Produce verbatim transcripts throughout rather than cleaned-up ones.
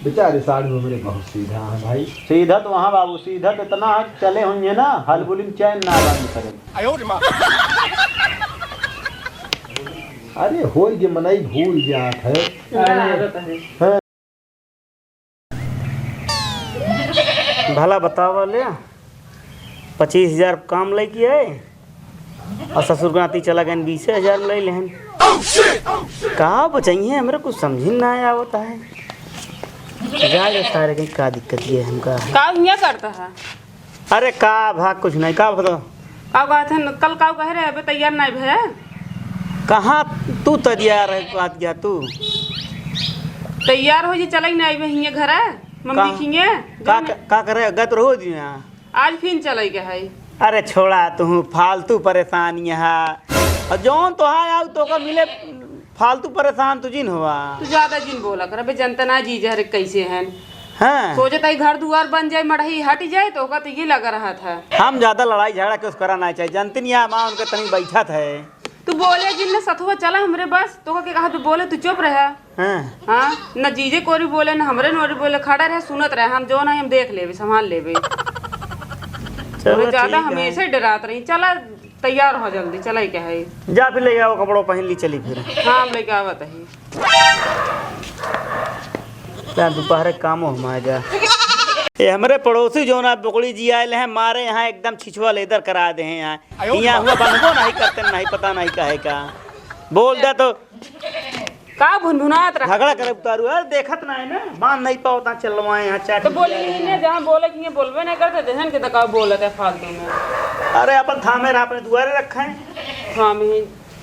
बेचारे साढ़ू हमरे बहुत सीधा हैं भाई। सीधा तो वहाँ बाबू, सीधा तो इतना है, चले होइहैं ना, हलबुली में चैन ना आराम करे। अरे होई जे मनई भूल जात है। अरे, हाँ। भला बतावा ले, पच्चीस हजार काम लइके आए और ससुर के नाती चला गए बीस हजार में लइ लेहन। का बचइहैं, हमरे कुछ समझ में ना आवत है। जाए दे सारे, कहीं का दिक्कत ये हमका है। का हियाँ करता है? अरे का भा, कुछ नहीं, का बता? का कहत हन, कल का कहे रहे, अबे तैयार नहीं भया? कहाँ तू तैयार है, बात क्या तू? तैयार हो जी, चले नहीं अबे हियाँ घर है, मम्मी का, खियाँ, का, जाने। का करे, गत रहो जी यहाँ। आज फिन चले के है। अरे छोड़ा तू, फालतू परेशान यहाँ। और जौन तोहार आउ तोका मिले, फालतू परेशान तू जिन हुआ। तू ज्यादा जिन बोला कर, अबे जनता ना जीजा रे कैसे हैं। हाँ। सोचत है घर दुआर बन जाए, मड़ही हट जाए, तो ओका तो ये लगा रहा था। हम ज्यादा लड़ाई झगड़ा कुछ करा ना चाहिए, जनती नहीं है, माँ उनके तनी बैठत है। तू बोले जिन न सथुआ चला हमरे बस, तोका के कहा तू बोले, तू चुप रहा। हाँ। हाँ, न जीजे कोरी बोले, न हमरे नोरी बोले, खड़ा रहे, सुनत रहे, हम जौन है, हम देख लेबे, संभाल लेबे। चलो, अबे ज्यादा ठीक है। हमेशा ही डरात रही, चला तैयार हो जल्दी, चला ही क्या है। जा फिर ले आओ कपड़ों पहन ली, चली फिर। हाँ, हम लेके आवत ही। क्या दोपहर काम हो हमारे जा। ये हमरे पड़ोसी जौन है बोकड़ी जी आए हैं, मारे यहाँ एकदम छिछुआ लेदर करा दे हैं यहाँ। आयो यहाँ रे। हुआ बनबो नहीं करते, नहीं पता नहीं काहे का। बोल दे तो का भुनभुनात रहा? झगड़ा करे उतारू, अरे देखत ना है ना, बांध नहीं पावत, चलवाए यहाँ चाट तो बोली लिया ही है। ना, जहाँ बोले कि ये बोलबे नहीं करते, जहन के तका बोलत है फालतू में। अरे अपन थामे रहा, अपने दुआरे रखे हैं। थामे ही।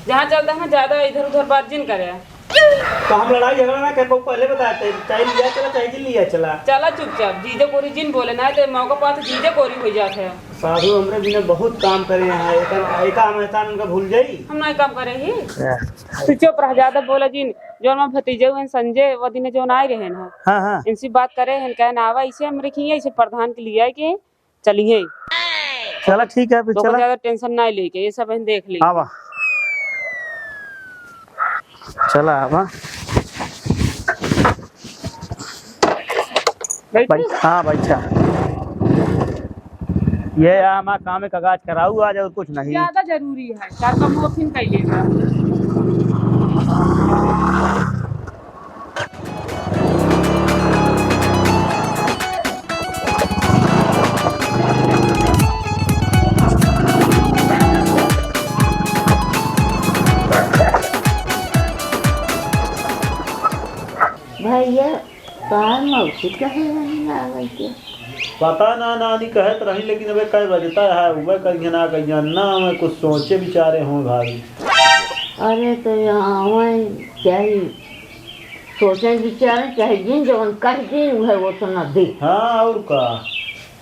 जहाँ चलता है ना, ज्यादा इधर उधर बात जिन करे। तो हम लड़ाई झगड़ा ना कर पाऊ, पहले बताते, चाहे लिया चला, चाहे जिन लिया चला। चला चुपचाप, जीजे कोरी जिन बोले ना, तो मौका पात जीजे कोरी हो जात है। साधु हमरे बिना बहुत काम करे हैं, एका, एका हम एहसान उनका भूल जाई? हम नहीं काम करे ही। हाँ। तू चुप रह, ज्यादा बोला जिन। जौन हमार भतीजे हुए हैं संजय, वो दिने जौन आए रहे ना, हाँ, हाँ। इनसे बात करे हैं, कहे ना आवा, इसे हम रखिए, इसे प्रधान के लिए आए के चलिए। चला ठीक है, फिर तो चला। ज्यादा tension ना लेके, ये सब हम देख लेंगे। आवा। चला आवा। बैठ। बैठ, हाँ, बैठा। ये हमार काम में कागज कराऊ आज और कुछ नहीं। ज्यादा जरूरी है, चार कम वो फिर कर लेगा। भैया, तोहार मौसी कहे रही ना आवे के? पता ना नानी कहत रही, लेकिन अबे कै बजता है, उबे करिए ना कहिए, ना हमें कुछ सोचे विचारे हों भाई। अरे तो यहाँ आवे, चाहे सोचे विचारे, चाहे जिन जवन कह दिन, उहे वो तो ना दे। हाँ, और का?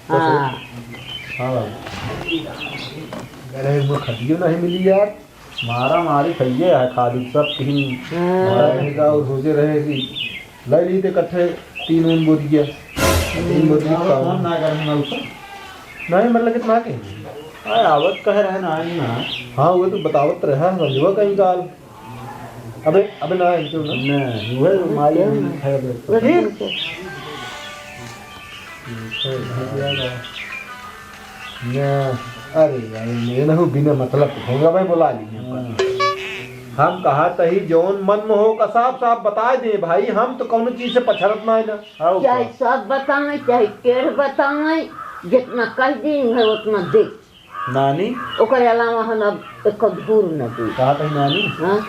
हाँ। हाँ भाई। अरे, वो खटियो नहीं मिली यार। मारा मारी खइए है खाली, सब तीन हाँ। मारा रहेगा और सोचे रहे कि ले ली तो इकट्ठे तीन उन बोरिया, तीन बोरिया हाँ, खाओ। फोन ना करना उसको। नहीं, मतलब कितना के? अरे, आवत कह रहे ना, आई ना। हाँ, वो तो बतावत रहा, समझवा कहीं काल। अबे, अबे ना, इनके ना। नहीं, वो है, मारी है, अबे। फिर? ना, अरे यार, ये ना हो, बिना मतलब के भोंगा भाई बोला ली है। हाँ। हम कहा तही जौन मन में हो का साफ साफ बता दे भाई, हम तो कौनो चीज से पछड़त ना है ना। हाँ, चाहे ऊपर। सब बताएं, चाहे टेढ़ बताएं, जितना कह दी है उतना दे। नानी? ओकर अलावा हम अब एक धूर न दी। कहा तही नानी? हाँ?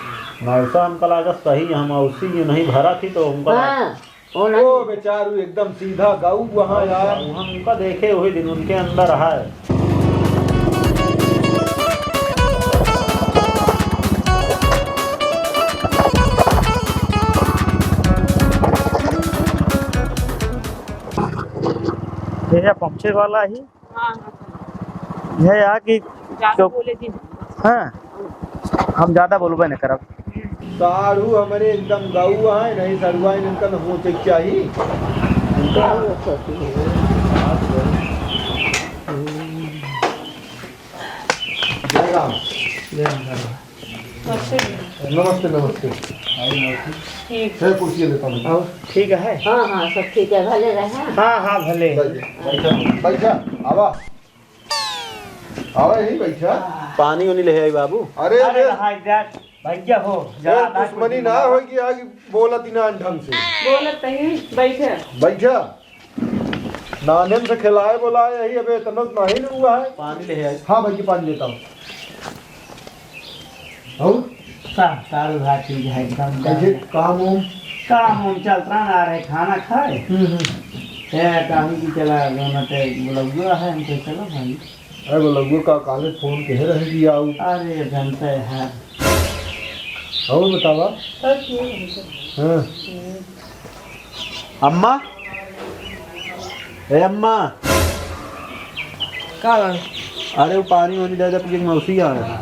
मौसा हमका लागत सही, हम औसी ये नहीं भरा थी तो हमका हाँ। ओ बेचारू एकदम सीधा गऊ वहाँ यार। हम उनका देखे वही दिन उनके अंदर है। भैया पहुँचे वाला ही। हाँ, हाँ। यह है कि ज्यादा क्यों बोले जी। हाँ, हम ज्यादा बोलबे नहीं करब। साढ़ू हमरे एकदम गऊ है, नहीं सड़ुआ इनका न होचे के चाही। इनका जय राम। जय राम। नमस्ते, नमस्ते। ठीक। है, कुर्सी लेता हूँ। और ठीक है? हाँ, हाँ, सब ठीक है, भले रहे। हाँ, हाँ, भले। बैठ जा, बैठ जा, आवा। आवा यहीं बैठा। पानी उनी ले आई बाबू। अरे, अरे, अरे। हाय दे, भैया हो, ए, जरा दुश्मनी ना हो कि आज बोलत ही ना ढंग से। बोलत ही, बैठे। बैठा। नानेम से खिलाए बोलाए यही, अबे इतना तो नहीं न हुआ है। पानी ले आई। हाँ भाई, पानी लेता हूँ। और? सब, सारू भाई ठीक है, एकदम कैसे? काम उम? काम उम चलत रहा ना रहे, खाना खाए। हम्म, हम्म। ए, कहूँ कि चला, जो ना ते बुलौआ है, हम कहे, "चलो भाई।" अरे, बुलौआ का काले फोन कहे रहे कि आओ। अरे, जनते है। और बतावा? सब ठीक है, सब। हाँ। हम्म। अम्मा, ए अम्मा। का बा? अरे वो पानी वानी दे दे, अपनी मौसी आ रही।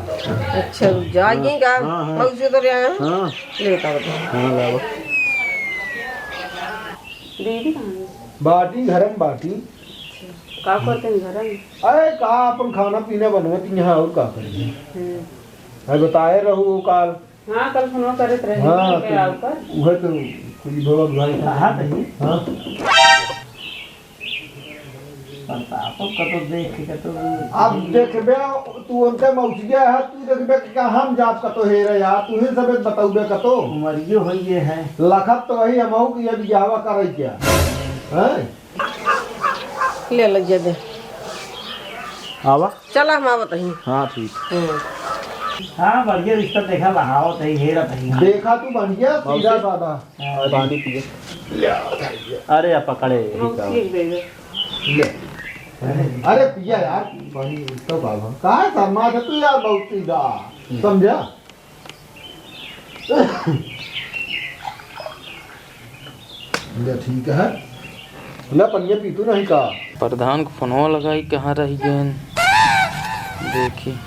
अच्छा, रुक जा, हाँ, ये का? हाँ, हाँ। मौसी तो रहे हैं? हाँ। ले का बता। हाँ, लावा। दीदी कहाँ है? बाटी, घर में बाटी। अच्छा, का करते हैं घर में? अरे का, अपन खाना पीना बनवत ही यहाँ, और का करेंगे? हम्म। अरे बताए रहू काल। हाँ, कल फोन करत रहे, हाँ, तो आओ कर। उहे तो कुछ भवा भाई। कहाँ रही? हाँ। प्रताप कतो देख के कतो। अब देखबे, तू उनके मौसिया है, तू देखबे कि कहाँ हम जाब कतो हेरे यार, तू ही सबे बतौबे कतो। उमरियो होइए है। लखत तो वही हमहू कि ये बियाहवा करे क्या? हैं? ले लग जा दे। आवा। चला, हम आवत ही। हाँ, ठीक। हम्म। हाँ, बढ़िया रिश्ता देखा, बहावत ही, हेरत ही। देखा तू बढ़िया, मौसी। सीधा साधा। हाँ। पानी पिए। ले आ, भाई। अरे, आ पकड़े, यही मौसी का। एक दे दे। ले। अरे पिया यार, पानी तो बाबा। काहे शर्मा था तू यार, बहुत सीधा। हम्म। समझा? ले, ठीक है। ले, पनिया पी तू नहीं का? प्रधान को फोनवा लगाई, कहाँ रह गए? देखी।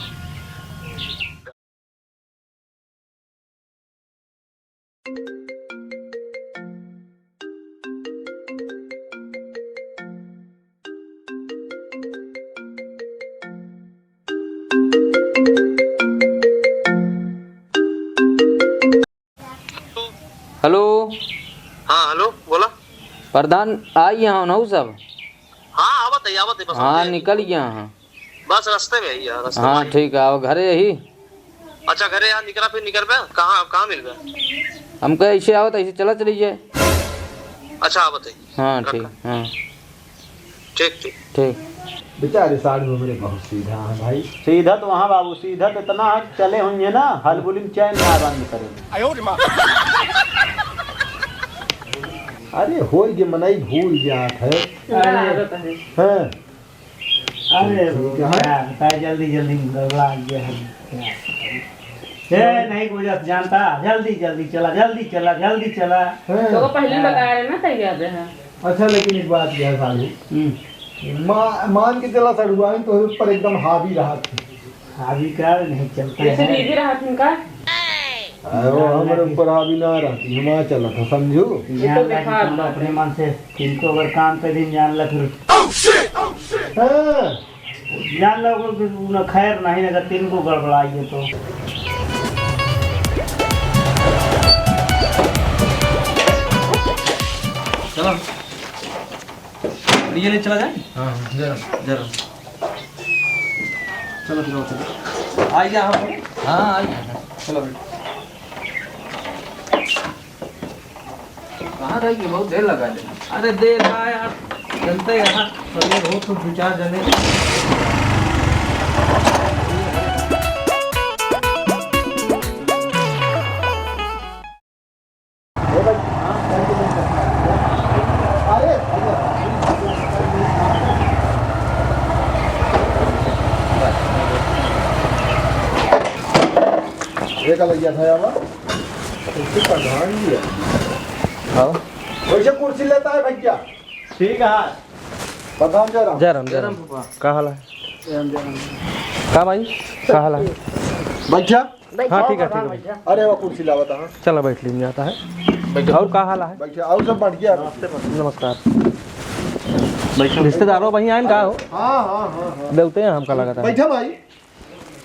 हेलो। हाँ, हेलो, बोला। प्रधान, आई यहाँ हो सब? हाँ, आवत है, आवत है, बस हाँ, आवत है। निकल गया हाँ। बस रास्ते में ही है, रास्ते हाँ, में ही। ठीक है, आओ घरे यही। अच्छा, घरे यहाँ निकला, फिर निकल पे? कहाँ, कहाँ मिल गया? हमका ऐसे आवत, ऐसे चला चली जाए। अच्छा, आवत है। हाँ, रखा। ठीक, हाँ। ठीक, ठीक। ठीक। बेचारे साढ़ू हमरे बहुत सीधा है भाई। सीधा तो वहाँ बाबू, सीधा तो इतना है, चले होंगे ना, हलबुलिम चैन ना बंद करे। आयो रे माँ। अरे, होई जे मनई भूल जात है। अरे। हाँ। अरे, ठीक है। क्या बताए, जल्दी, जल्दी में गड़बड़ा गया है। क्या? ए, नहीं, कोई जानता, जल्दी, जल्दी चला, जल्दी चला, जल्दी चला। हाँ। तो वो पहले ही हाँ। बताया रहे ना, तैयार रहे। अच्छा, लेकिन एक बात यह है साढ़ू, हम्म। मा-, मान के चला सड़ुआइन तोहरे ऊपर एकदम हावी रहा थी। हावी का नहीं चलता जैसे है। बीवी रहा थी उनका। अरे वो ना, हमरे ना, ऊपर हावी ना रहती, हम आ चला था, समझू? ये तो जान ला कि बेकार तुम बात अपने है। मन से किनको अगर काम कर दिन जान ला फिर। हाँ। जान ला वो फिर उन्हें खैर नहीं, अगर तिनको गड़बड़ाइए तो। चलो। ये ले चला जाए? हाँ, हाँ, जरा, जरा। चलो, चलो, चलो। आ गया हम। हाँ, आ गया। चलो, बैठ। कहाँ रह गई? बहुत देर लगा दे। अरे, देर का यार, जनते यहाँ, अरे, हो तो दो चार जने। अरे, ये का लग गया था यार? कुर्सी प्रधान जी है। हाँ। वैसे कुर्सी लेता है भैया। ठीक है। प्रधान जय राम। जय राम, जय राम। जय राम फूफा। का हाल है? जय राम, जय राम। का भाई? का हाल है? बैठा। हाँ, ठीक है, ठीक है भाई। अरे, वो कुर्सी लावा था। चला, बैठ लीन जाता है। बैठो। और का हाल है? बैठा, और सब बढ़िया है। नमस्कार। बैठो। रिश्तेदारों वहीं आए न का हो? हाँ, हाँ, हाँ, हाँ। देवते हैं हमका लगा था। बैठा भाई।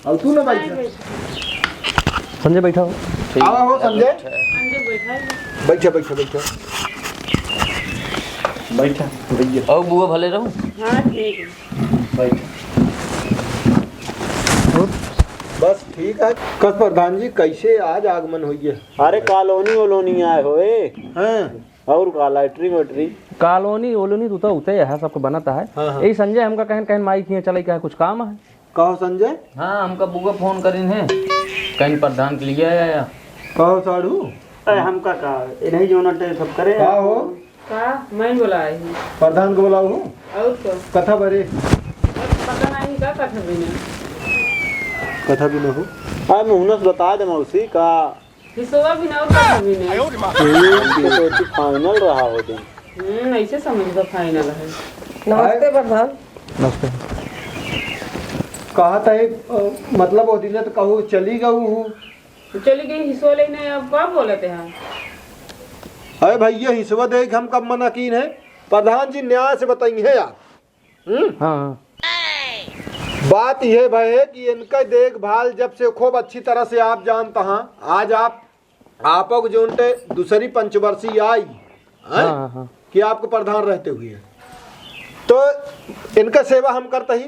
और तू ना बैठा। संजय बैठा हो। आवा हो संजय। बैठा, बैठा, बैठा। बैठा, भैया। और बुआ भले रहू। हाँ, ठीक है। बैठा। बस ठीक है। कस प्रधान जी, कैसे आज आगमन होइए? अरे, कॉलोनी वोलोनी आए होए। हाँ। और का, लैट्रिन वैट्रिन? कॉलोनी वोलोनी तो, तो उते है, सबको बनत है। हाँ, हाँ। यही संजय हमका कहन, कहन माई किहे चले, कहे कुछ काम है। का हो संजय? हाँ, हमका बुआ फोन करिन है, कहीं प्रधान के लिए आया। का हो साढ़ू? अरे हमका का, इन्हीं जो नटे सब करे। का हो? का? मैं बोलाए हूँ। प्रधान को बुलाओ हो। और तो? कथा बरे। बस पता नहीं का कथा भी नहीं। कथा भी न हो। अरे मुहनस बता दे मौसी का। हिसवा भी ना और कथा भी नहीं। तो, तो final रहा हो दिन। हम्म, ऐसे समझ लो final है। नमस्ते प्रधान। नमस्ते। कहा था एक, अ, मतलब वो दिन तो कहू चली गऊ हूँ। तो चली गई हिस्सो लेने, अब का बोलत है? अरे भैया, हिस्सवा दे के हम कब मना कीन है? प्रधान जी न्याय से बताई है यार। हम्म? हाँ, हाँ। बात यह भय है कि इनका देखभाल जब से खूब अच्छी तरह से आप जानता हाँ, आज आप, आपक जोन ते दूसरी पंचवर्षीय आई, हैं? हाँ, हाँ, हाँ। कि आपको प्रधान रहते हुए, तो इनका सेवा हम करता ही।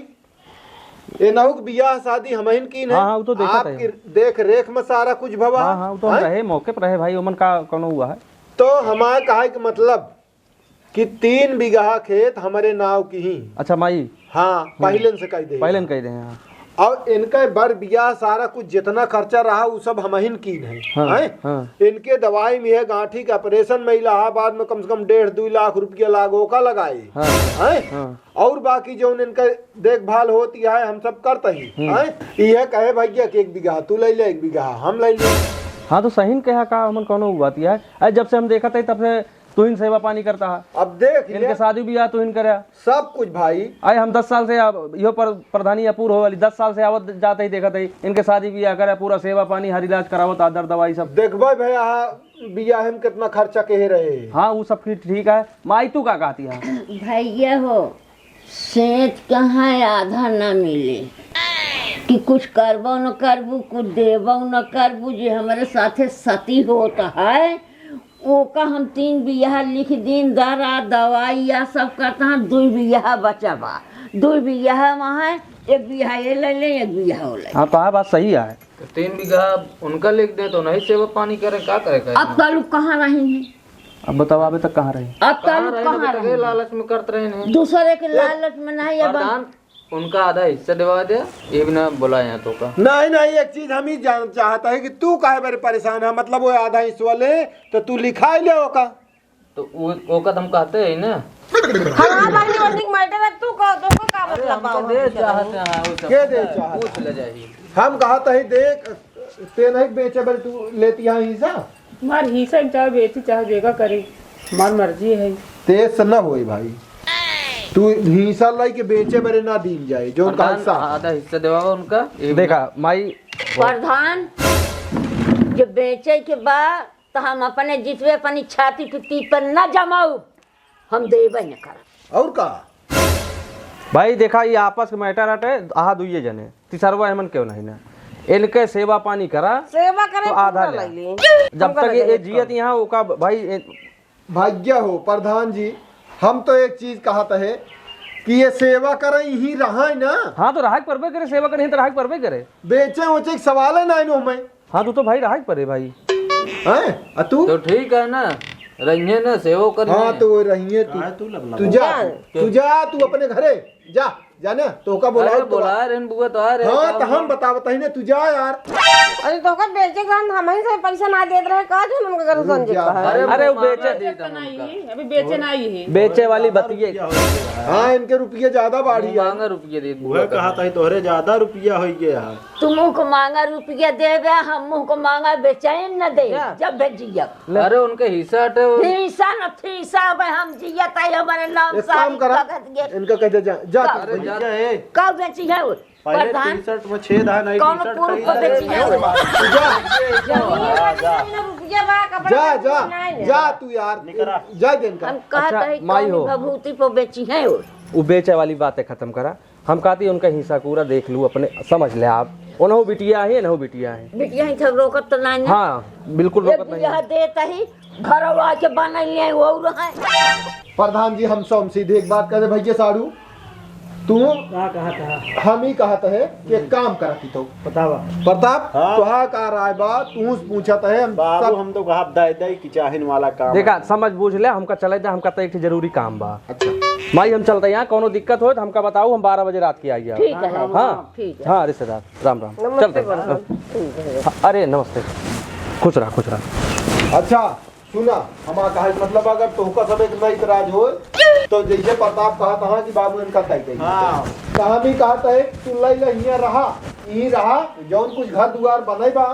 ए नहुक बियाह शादी हमहिन कीन है। हाँ, हाँ, वो तो देखा था आपकी ये। देख रेख में सारा कुछ भवा। हाँ, हाँ, वो तो हम हैं? रहे, मौके पर रहे भाई, ओमन का कौनो हुआ है। तो हमारे कहा कि मतलब कि तीन बीघा खेत हमरे नाव की ही। अच्छा, माई। हाँ, हम्म। पहले से कह दे। पहले कह दे, हाँ। और इनका बर बियाह सारा कुछ जितना खर्चा रहा, वो सब हमहिन कीन है। हाँ, हैं? हाँ। इनके दवाई में है, गांठी के ऑपरेशन में इलाहाबाद में कम से कम डेढ़ दो लाख रुपया लागो का लगाए। हाँ। हैं? हाँ। और बाकी जौन इनका देखभाल होती है, हम सब करते ही। हम्म। हैं? यह कहे भैया कि एक बीघा तू ले ले, एक बीघा हम ले ले। हाँ, तो सही न कहा का, हमन कौनो बात है। अरे, जब से हम देखत है, तब से तुहिन सेवा पानी करता है। अब देख ले। इनके शादी बियाह तुहिन करे। सब कुछ भाई। अरे, हम दस साल से अब, इहो पर प्रधानी अपूर हो वाली, दस साल से आवत जाते ही देखत है, इनके शादी बियाह करे, पूरा सेवा पानी, हर इलाज करावत, आदर दवाई सब। देखबे भैया, बियाह में कितना खर्चा के रहे। हाँ, वो सब की ठीक है। माई, तू का कहती है? भैया हो, सेठ कहाँ आधा न मिले कि कुछ करबो न करबू, कुछ देबो न करबू, जे हमरे साथे सती होत है, ओका हम तीन बियाह लिख दीन, दरा, दवाई या सब करता है, दुई बियाह बचा बा, दुई बियाह वहाँ है, एक बियाह ये ले ले, एक बियाह वो ले। हाँ, तो हाँ, बात सही है। तो तीन बीघा उनका लिख दे, तो नहीं सेवा पानी करे, का करे, करे? अब कल कहाँ रही है? अब बताओ, अबे तक कहाँ रही? अब कहाँ कल रहे, कहाँ अबे तक रहे? ये लालच में करत रहे हैं। दूसरे के ये लालच में नहीं, अब प्रधान, उनका आधा हिस्सा दिवा दे, ये भी ना बोला यहाँ तो का। नहीं, नहीं, एक चीज हम ही जान चाहता है कि तू काहे बड़े परेशान है, मतलब वो आधा हिस्सा ले तो तू लिखाई ले ओका। तो वो, ओका तो हम कहते हैं ना। हाँ, हाँ, भाई, वो निक matter है, तू कह, तो का अरे, मतलब हमको बा, दे हम चाहते हैं, वो सब के दे पता है, चाहते पूछ ले जाइए। हम कहत है, देख, ते नहीं बेचे बरे तू लेती है हिस्सा? मार हिस्सा चाहे बेची, चाहे जेका करी, मार मर्जी है। तेज से न होई भाई, तू हिस्सा लाई के बेचे बरे ना दीन जाए, जो उनका प्रधान, हिस्सा। आधा हिस्सा देवा उनका, ये देखा, माई। प्रधान, जो बेचे के बा, तो हम अपने जितवे अपनी छाती पे तीपन न जमाऊ, हम देबे न करब। और का? भाई देखा, ये आपस के matter हटे, आहा दुइये जने, तिसरवा एमन क्यों नहीं ना? इनके सेवा पानी करा, सेवा करे तो आधा पूरा ले। ले ले। जब हमका तक ये लगे जियत कम। यहाँ ओका भाई, ए- भाग्य हो प्रधान जी, हम तो एक चीज कहत है कि ये सेवा करे ही रहा है ना। हाँ, तो रहा के परबे करे, सेवा करे ही तो रहा के परबे करे। बेचे ओचे के सवाल है ना इनो में। हाँ, तू तो भाई रहा के परे भाई। हैं? आ तू? तो ठीक है ना, रहिए ना, सेवो करिए। हाँ, तो वो रहिए तू। काहे तू लबलबा? तू जा, जा। तू जा, तू अपने घरे जा, जा ना, तो का बोलाओ अरे, तो बोला रहे हैं बुआ, तो आ रहे हैं, हाँ, का तो हम हुआ? बतावत ही ना, तू जा यार। अरे, तो का बेचे के हम, हम ही से पैसा ना देत रहे, का जो उनका घर रुक संजय जा। का है? अरे, अरे, वो मांगा बेचे, देता हूँ उनका। अभी बेचे ना आई है। बेचे वाली बतिये। हाँ, इनके रुपये ज्यादा बाढ़ी है। मांगा रुपये दे बुआ। वह कहा था, तोहरे ज्यादा रुपया हो गया है। तू मुँह को मांगा रुपया देबे, हम मुँह को मांगा बेचैन न दे, जा। जब भेजिया। ले। अरे उनके हिस्सा हटे वो। हिस्सा न फीसा, अब हम जिया ताई हमारे नाम एक सारी काम करा, भगत गे। इनका कह दे जा, जा का? तू। अरे जा। भैया, ए। का बेची है वो? पहले प्रधान? टी-शर्ट में छेद है, नई कौन टी-शर्ट पुरुष खरीद को ले। बेची है वो? तू जा। जमीन में रुपया बा, कपड़ा जा, में जा, नहीं है। जा तू यार, निकरा। जा दे इनका। हम कहत अच्छा, है माई कौन हो। भभूति पर बेची है वो? वो बेचे वाली बातें खत्म करा। हम कहती उनका हिस्सा पूरा देख लू, अपने समझ ले आप। उनहु बिटिया है, इनहु बिटिया है। बिटिया है, सब रोकत तो नहीं ना। हाँ, बिल्कुल ये रोकत नहीं। बियाह देत ही, घरवा के बनइले और है। प्रधान जी, हम सब सीधे एक बात करे भैया साढ़ू, तू का कहत है? हम ही कहत है कि एक काम करती तो। बतावा। प्रताप, हाँ। तोहा का राय बा? तू पूछत है, हम बाबू, सब हम तो कहब दाई दाई की चाहिन वाला काम देखा, है। समझ बूझ ले, हमका चले दे, हमका तो एक ठे जरूरी काम बा। अच्छा। माई, हम चलते हैं, कौनो दिक्कत होए तो हमका बताऊ, हम बारह बजे रात की आई जाओ। ठीक है। हाँ। हाँ। ठीक है। हाँ, रिश्तेदार, राम राम। नमस्ते चलते हैं। प्रधान। ठीक है। हाँ, अरे नमस्ते, खुश रहा, खुश रहा। अच्छा, सुना, हमार कहे मतलब, अगर तोहका सब एक ना इतराज होए, तो जैसे प्रताप कहत हा कि बाबू इनका कह दे। हाँ। तो हम ही कहत है, तू लई ले, हियाँ रहा, यहीं रहा, जौन कुछ घर दुआर बने बा,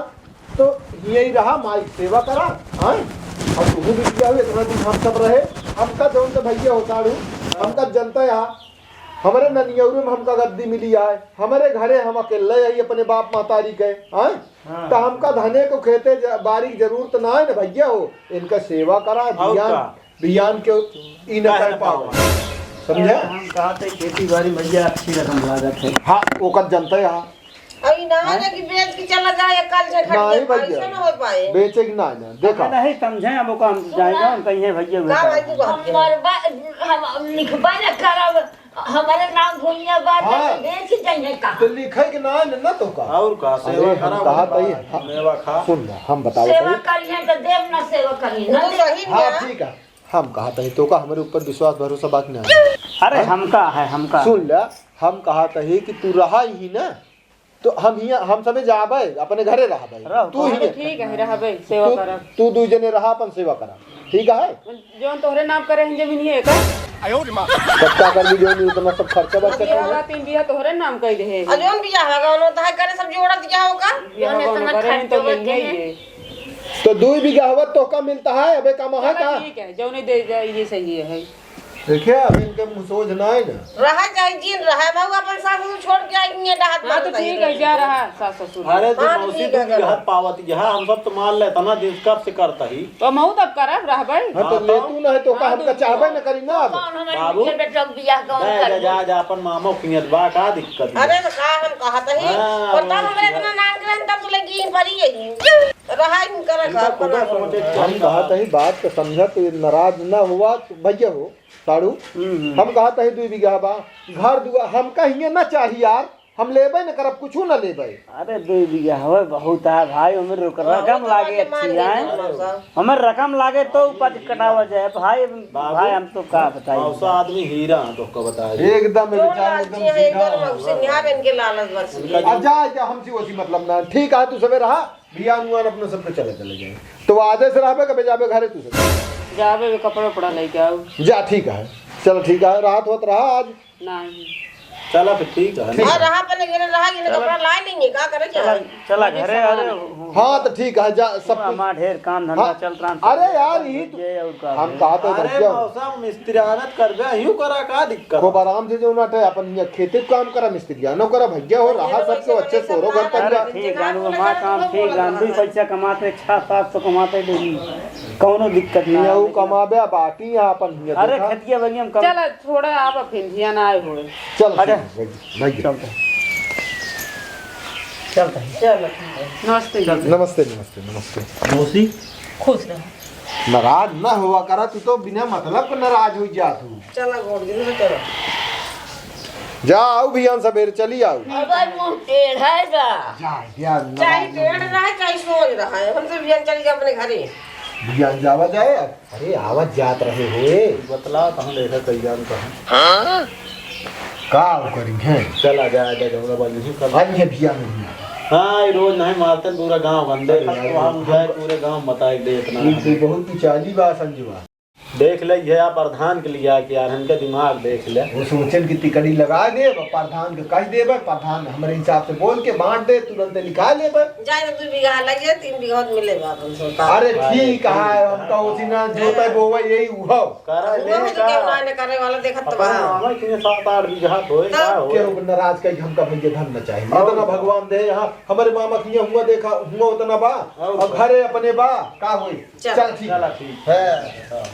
तो यहीं रहा, माई के सेवा करा, हाँ? अब तू भी किया हो, इतना दिन हम सब रहे, हमका जौन तो भैया हो साढ़ू, हमका जनता यहाँ, हमरे ननियौरे में हमका गद्दी मिली आए, हमरे घरे हम अकेले आई अपने बाप महतारी के, आए? हाँ। त हमका धने को खेते ज-, बारी की जरूरत ना है ना भैया हो, इनका सेवा करा, और बियान, का? बियान के ई न काहे कर न पावे। पावे? समझे? हम कहा थे खेती बारी भैया अच्छी रकम लागत है। हाँ, ओकर जनता है, हाँ। अरे ना, हैं? ना कि बेच के चला जाए, कल झगड़ नहीं जाए, भैया, ऐसा ना हो पाए। बेचे कि ना, ना, देखा। अबे नहीं समझे, अब ओका हम सुन जाएगा, ना। हम कहीं है भैया, का बेटा। भाई तू कहत है? मरबा, हम लिखबा ना करब, हमारे नाम भुइया बा, हाँ। तो बेच जाइए का? तो लिखे के ना, ना तो का? और का, सेवा अरे, हम करा, कहा भाई, था ये, हाँ। मेवा खा। सुन ना, हम बताओ सेवा भाई। करिए तो देव ना सेवा करिए, ना वो देव। सही हाँ, ना। ठीक है, हम कहा था ये, तो का हमारे ऊपर विश्वास भरोसा बात नहीं है। अरे, हैं? हमका है, हमका। सुन ले, हम कहा था ये कि तू रहा ही ना, तो हम हियाँ, हम सबे जाबे, अपने घरे रहबे। रहो, तू ही तो ठीक है, रहबे, सेवा तू, करब। तू दुई जने रहा, अपन सेवा करा, ठीक है? जौन तोहरे नाम करे हैं जमीन ये का? तब का कर दी, जौन उतना सब खर्चा बर्चा बियाह कर। तीन बियाह तोहरे नाम कह दे हैं। और जौन बियाह होगा, उन्होंने तो है करे सब जोड़ा दिया होगा। बियाह जौन होगा, इतना उन्होंने करे हैं खर्चा तो बर्चा लेंगे है। ये। तो दुई बीघा हवा तोहका मिलता है, अबे कमा है चलो का? ठीक है, जौने दे जाए, ये सही है। देखिए, अब इनके मुँह सोझ ना आए ना। रहा चाहे जिन रहा, भाऊ अपन सास ससुर छोड़ के आई, ये डहात हाँ, तो मारता ही ठीक है, रहे। जा रहा सास ससुर। अरे, तो हाँ, मौसी ठीक है, दू बीघा पावत, यहाँ हम सब तो मान ले, इतना दिन कब से करता ही। तो महू तब करब, रहबे। हाँ, तो हाँ, ले तो तू ना है, तो का हाँ, हमका तो चाहबे न करी ना अब। कौन हमारे बाबू, मुखिया बेटा के बियाह कौन जा, जा, करबो? जा, जा, अपन मामा खियत बा, का दिक्कत है? अरे, तो का हम कहत ही? हाँ, और तब वो हमरे किया। इतना नाम के रहन, तब तू लगी परी है। रहा इनका रखा इनका खुदा अपना। समझे हम कहत ही, बात के समझत, ये नाराज ना हुआ, भैया हो। साढ़ू, हम्म, हम्म। हम कहत ही दुई बीघा बा, घर दुआ, हमका हियाँ ना चाही यार, हम लेबे न करब, कुछू न लेबे। अरे दुई बीघा हवे बहुत है भाई, हमें रुक-, हाँ, रकम उतना लागे के मान अच्छी है। लेंगे, हाँ, साहब। हमें रकम लागे तो उपज कटावा जाए भाई, बाबू, भाई हम तो का बताई। मौसा आदमी हीरा है, तो का बताई। एकदम जो बेचारा, मर्जी एकदम है, एक सीधा बार है। मौसी निहार इनके लालच बस ये। अब जा, जा, हमसे वसी मतलब ना। ठीक है, तू सबे रहा, बियान उयान अपने सबके चले, चले जाए। तो आजे से रहबे, कबे जाबे घरे तू सब? जाबे, कपड़ा उपड़ा लेके आऊ। जा, ठीक है, चल ठीक है, रात होत रहा आज। नहीं। चला फिर ठीक है। ठीक। हाँ, रहा अपने घरे रहा, ये चला। कपड़ा ला लेंगे, का करे चला, क्या? चला घरे, अरे। हाँ, तो ठीक है, जा, सब कुछ। हमार ढेर काम धंधा हाँ। चल रहा है। अरे यार, ये तो ये और का हम है? कहा तो अरे भैया। मौसा, मिस्त्री आनत करबे, यूं करा, का दिक्कत? खूब आराम से जो ना टे, अपन ये खेते काम करा, मिस्त्री आनो करा, भैया हो, रहा सब तो अच्छे तोरो घर पर अरे जा। ठीक है, वो माँ काम ठीक है, दुई पैसा कमाते, छह सात सौ कमाते डेली, कौनो दिक्कत ना ये है, वो लेकिन कमाबे, अब आटी है अपन हियाँ अरे देखा। खेतिया बगिया में कम चला, थोड़ा आप फिर ध्यान आए हुए। चल, अच्छा। ठीक है, भाई, भाई। चलते हैं। चलते हैं। चलो, ठीक है। नमस्ते जी। नमस्ते, नमस्ते, नमस्ते। मौसी। खुश रहो। नाराज ना हुआ करा, तू तो बिना मतलब के नाराज हो जा तू। चला, गोड़ गिर, चला। जा, आऊ बिहान सबेरे चली आऊ। अगर मुंह टेढ़ है जा। जा, बिहान चाहे नाराज ना टेढ़ हो। रहा है, चाहे सोच रहा है, हमसे बिहान चली जा अपने घरे। बिहान जावा जाए। अरे, आवत जात रहे होए। बतला, कहाँ देखा, कई जान कहाँ। हाँ? का करी हैं? चला जाए, आजा, जौना बा, यही कर। आई है भैया, नहीं है। हाँ, ये रोज नहीं मारते, पूरा गांव गंदे अरे करते, यार, हम हम जाए, पूरे गांव में बताए दे इतना ये तो हमें। बहुत ही चाली बा, संजूआ। देख ले, ये आप प्रधान के लिए आके यार, इनका दिमाग देख ले। वो सोचन की तिकड़ी लगा दे, प्रधान के कह देबे, प्रधान हमरे हिसाब से बोल के बांट दे, तुरंत निकाल लेबे। जाए तो दू बीघा लगे, तीन बीघा मिले बा, अपन सोता। अरे ठीक है, हम तो उसी ना जोते बोवे यही उहो। करा वो ले भी तो का? केहू ना करे वाला देखत तो अपन बा। मामा के सात आठ बीघा होए, तब? का होए? केहू नाराज कही हमका भैया धन न चाहिए। और इतना भगवान दे यहाँ, हमारे मामा के यहाँ हुआ देखा, हुआ उतना बा, और और का? घरे अपने बा, का होई? चल। चल ठीक। चला ठीक। है।